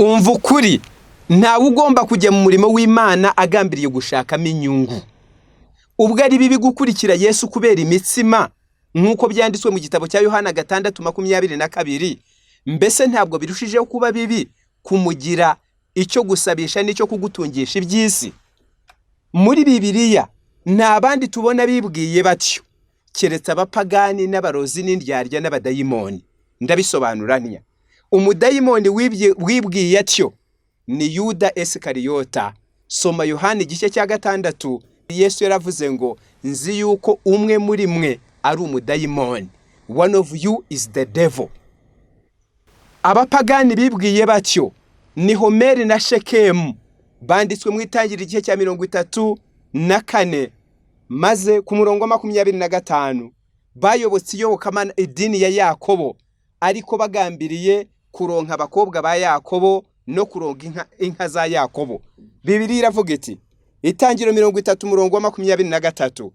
Umva ukuri, ntawe ugomba kujya mu murimo w'Imana agambiriye gushakamo inyungu. Ubwo ari bibi gukurikira Yesu kubera imitsima, nk'uko byanditswe mu gitabo cya Yohana 6:22, mbese ntabwo birushijeho kuba bibi kumugira icyo gusabisha n'icyo kugutungisha iby'isi? Muri Bibiliya nta bandi tubona bibwiye batyo, keretse abapagani n'abarozi n'indyarya n'abadayimoni. Ndabisobanura ntya: umudayimoni wibwiye atyo ni Yuda Esikariyota. Soma Yohani igice cya 6. Yesu yaravuze ngo: "Nzi yuko umwe muri mwe ari umudayimoni." One of you is the devil. Abapagani bibwiye batyo ni Homeri na Shekemu, banditswe mu Itangira igice cya 34, maze ku murongo wa 25. Bayobotse iyobokamana, idini ya Yakobo, ariko bagambiriye kuronka abakobwa ba Yakobo no kuronka inka za Yakobo. Bibiliya iravuga iti, Itangiro 30 umurongo wa 23: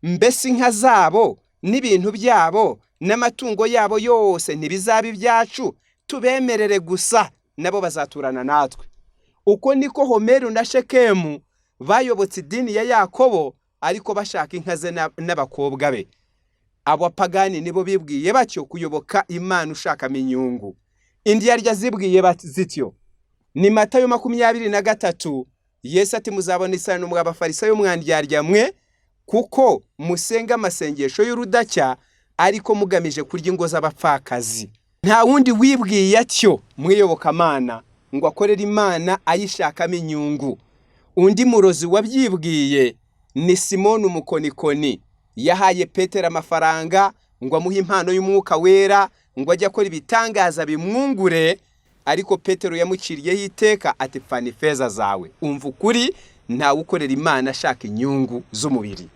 "Mbese inka zabo n'ibintu byabo n'amatungo yabo yose ntibizaba ibyacu? Tubemerere gusa, nabo bazaturana natwe." Uko niko Homeru na Shekemu bayobotse idini ya Yakobo, ariko bashaka inka ze n'abakobwa be. Abapagani nibo bibwiye batyo kuyoboka Imana ushakamo inyungu. Indyarya zibwiye zityo ni Matayo 23. Yesu ati: "Muzabona isano mwa Bafarisayo mwandyarya mwe, kuko musenga amasengesho y'urudacya, ariko mugamije kurya ingo z'abapfakazi." Nta wundi wibwiye atyo mu iyobokamana ngo akorere Imana ayishakamo inyungu. Undi murozi wabyibwiye ni Simoni umukonikoni. Yahaye Petero amafaranga ngo amuhe impano y'Umwuka Wera, ngo ajye akora ibitangaza bimwungure, ariko Petero yamuciriyeho iteka ati: "Pfana ifeza zawe." Umva ukuri, ntawe ukorera Imana ashaka inyungu z'umubiri.